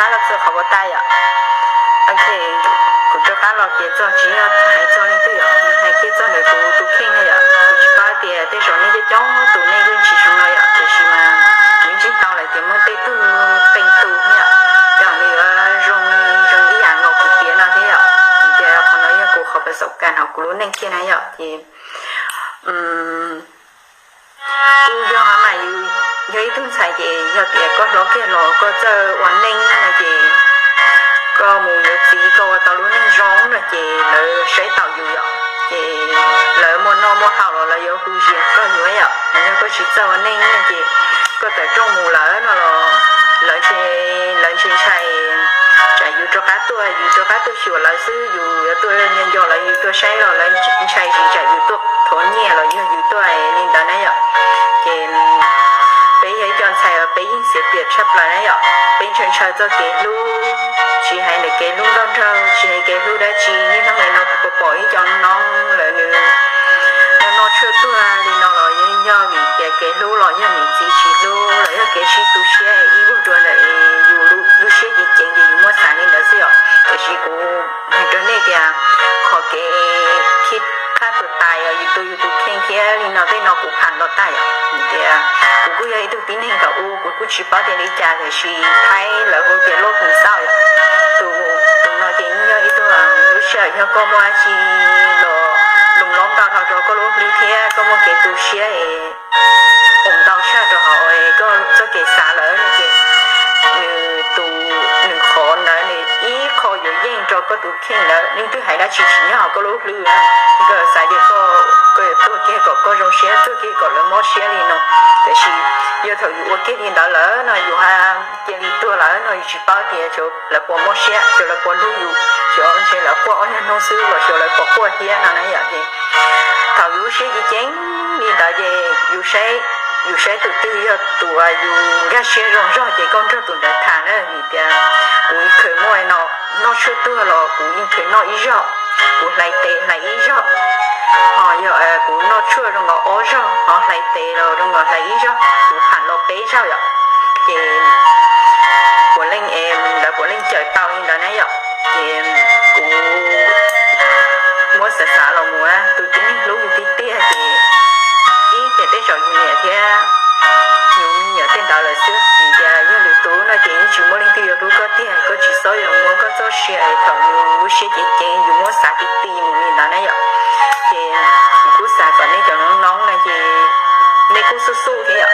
qab los txog qhov uas tas yom. Ok, kuv rov qab los ces txog tsis yog hais txog leej twg yom, hais kiag txog ntawm kuv tus kheej na yom. Kuv tsis paub tias tej zaum nej coob coob tus nej yeej tsis zoo no yom, tiam sis mas kuv yeej tau lawm tias muaj tej tug qee tus yom, ces nws yuav zoo zoo ib yam nkaus kuv piav no thiab yom. Tias qhov no yog kuv qhov pas xaum kas hauv kuv lub neej kiag na yom. Ces kuj yog mas yus yog ib tug ntxhais ces yog tias koj hlob kiag los koj txawj ua neej no ces koj mus yuav txiv koj ua tau lub neej zoo no ces lawv saib taus yus yom, ces lawv muaj noj muaj haus los lawv yuav hu zias txog yus yom. Yog koj tsis txawj ua neej no ces koj tawm rooj mus lawm no los lawv ntshe, lawv ntshe ntshai tsam yus rov qab tuaj, yus rov qab tuaj xyuas lawv xwb, yus yuav tuaj nco nco lawv, yus tuaj saib los lawv ntshai tsis tsam yus tuaj thov nyiaj los yog yus tuaj li ntawd na yom. Ces peb yog ib co ntxhais uas peb yeej xiav piam tshaj plaws na yom, peb ntshaw ntshaw txoj kev hlub, tsis hais ntawm kev hlub nkauj nraug, tsis hais kev hlub dab tsi, niaj hnub nim no kuv pom ib co noob lawv nws noj tshuaj tuag li no los yeej yog vim tias kev hlub los yog niam txiv tsis hlub los yog kev sib tu siab ib vuag dua ntawm yus lub siab ceev ceev ces yus muab xav li ntawd xwb yom. Tiam sis kuv hais rau nej tias qhov kev khib phab tuag tas yog yus tu yus tus kheej thiab li no tej no kuv pham los tag yom. Tias kuv kuj yog ib tug tib neeg thaum ub kuv kuj tsis paub tias li cas tiam sis thaib lawv hu tias loj kum xauj yom. Tus, tus no ces yeej yog ib tug lub sij hawm yog koj muaj dab tsi los lus lob ntau dhau rau koj lub hlwb thiab koj muaj kev tu siab es ua ntau tshaj rau hauv koj txoj kev xav lawm no ces nws tus, nws qhov ntawd nws ib qho yuav yeej rau koj tus kheej ntawd, leej twg hais dab tsi tsis nyob hauv koj lub hlwb na. Koj xav tias koj, koj yuav tuag kiag kom koj zoo siab, tuag kiag kom lawv mob siab li no. Tiam sis yog thaum yus ua kiag li ntawd lawm no yus ha cia li tuag lawm no yus tsis paub tias xyov lawv puas mob siab, xyov lawv puas hlub yus, xyov ntshe lawv quaj ob nyuag hnub xwb los xyov lawv puas quaj thiab no na yom. Ces thaum yus lub siab ceev ceev li ntawd ces yus saib, yus saib tus twg yog tus uas yus nkag siab zoo zog ces koj nrog tus ntawd tham na. Vim tias kuv yeej kheev muaj no, noj tshuaj tuag los kuv yeej kheev noj ib zaug, kuv hlais tes hlais ib zaug, ho yog kuv noj tshuaj zoo nkaus ob zaug ho hlais tes los zoo nkaus hlais ib zaug, kuv pham los peb zaug yom. Ces puav leej, lawv puav leej cawm tau li ntawd na yom. Ces kuv muab xav xav los mus tus tib neeg hlub yus tiag tiag ces ib ces tej zaum yus niam thiab yus me nyuam tej ntawd lawm xwb. Vim tias yog lwm tus no ces yeej tsis muaj leej twg yuav hlub koj tiag, koj tsis txhob yuav muab koj txoj sia es thaum yus lub siab ceev ceev yus muab xav ti ti mus li ntawd na yom. Ces kuv kuj xav kom nej cov noob noob na ces nej kuj xub xub thiab yom.